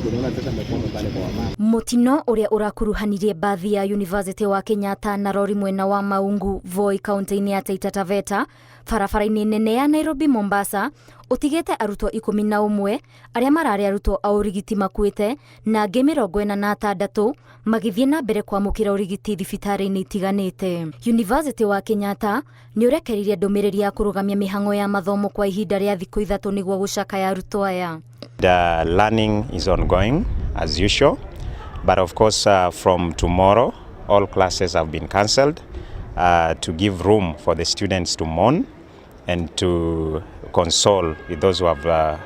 Unaona sasa amekwama pale kwa wamama. Mũtino ũrĩa ũrakuruhanirie mbathi ya University wa Kenyatta na rori mwena wa Maungu, Voi, kaunti-inĩ ya Taita Taveta, barabara-inĩ nene ya Nairobi Mombasa, ũtigĩte arutwo 11 arĩa mararĩ arutwo a ũrigiti makuĩte na angĩ 46 magĩthiĩ na mbere kwamũkĩra ũrigiti thibitarĩ-inĩ itiganĩte. University wa Kenyatta nĩ ũrekeririe ndũmĩrĩri ya kũrũgamia mĩhang'o ya mathomo kwa ihinda rĩa thikũ 3 nĩguo gũcakaya arutwo aya. The learning is ongoing as usual, but of course from tomorrow all classes have been cancelled to give room for the students to mourn and to console with those who have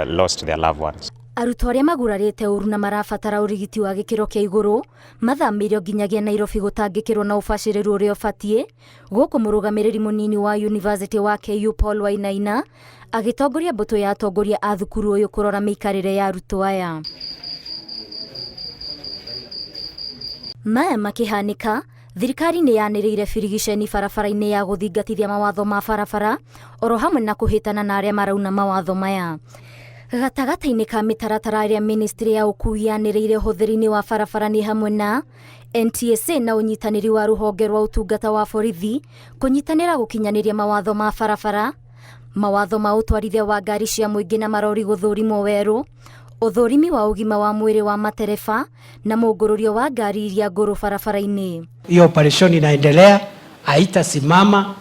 lost their loved ones. Arutwo arĩa magurarĩte ũru na marabatara ũrigiti wa gĩkĩro kĩa igũrũ mathamĩirio nginyagia Nairobi gũtangĩkĩrwo na ũbacĩrĩru ũrĩa ũbatiĩ, gũkũ mũrũgamĩrĩri mũnini wa University wa KU Paul Wainaina agĩtongoria mbũtũ ya atongoria a thukuru ũyũ kũrora mĩikarĩre ya arutwo aya. Maya makĩhanĩka, thirikari nĩ yanĩrĩire birigiceni barabara-inĩ ya gũthingatithia mawatho ma barabara oro hamwe na kũhĩtana na arĩa marauna mawatho maya. Gatagatĩ-inĩ ka mĩtaratara ĩrĩa ministry ya ũkuui yanĩrĩire ũhũthĩri-inĩ wa barabara nĩ hamwe na NTSA na ũnyitanĩri wa rũhonge rwa ũtungata wa borithi kũnyitanĩra gũkinyanĩria mawatho ma barabara, mawatho ma ũtwarithia wa ngari cia mũingĩ na marori gũthũrimwo werũ, ũthũrimi wa ũgima wa mwĩrĩ wa matereba na mũngũrũrio wa ngari iria ngũrũ barabara-inĩ. Hiyo operation inaendelea, haitasimama,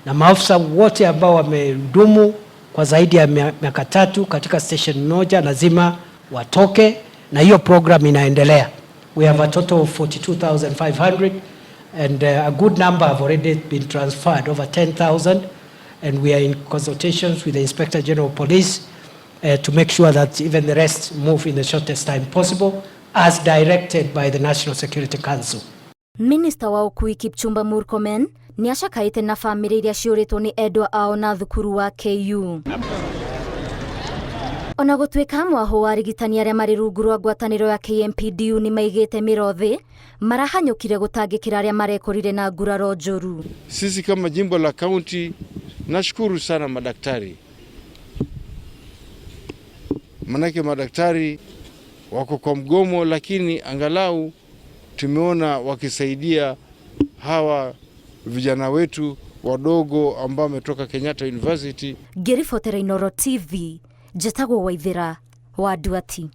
na maafisa wote ambao wamehudumu kwa zaidi ya miaka 3 katika station moja lazima watoke, na hiyo program inaendelea. We have a total of 42,500 and a good number have already been transferred, over 10,000, and we are in consultations with the Inspector General of Police to make sure that even the rest move in the shortest time possible as directed by the National Security Council. Minister wa ũkuui Kipchumba Murkomen nĩ acakaĩte na bamĩrĩ iria ciũrĩtwo nĩ endwa ao na thukuru wa KU. Ona gũtuĩka mwahũ wa arigitani arĩa marĩ rungu rwa ngwatanĩro ya KMPDU nĩ maigĩte mĩro thĩ, marahanyũkire gũtangĩkĩra arĩa marekorire na nguraro njũru. Sisi kama jimbo la kaunti nashukuru sana madaktari, manake madaktari wako kwa mgomo, lakini angalau tumeona wakisaidia hawa vijana wetu wadogo ambao wametoka Kenyatta University. Ngĩribotera Inooro TV, njĩtagwo Waithĩra wa Nduati.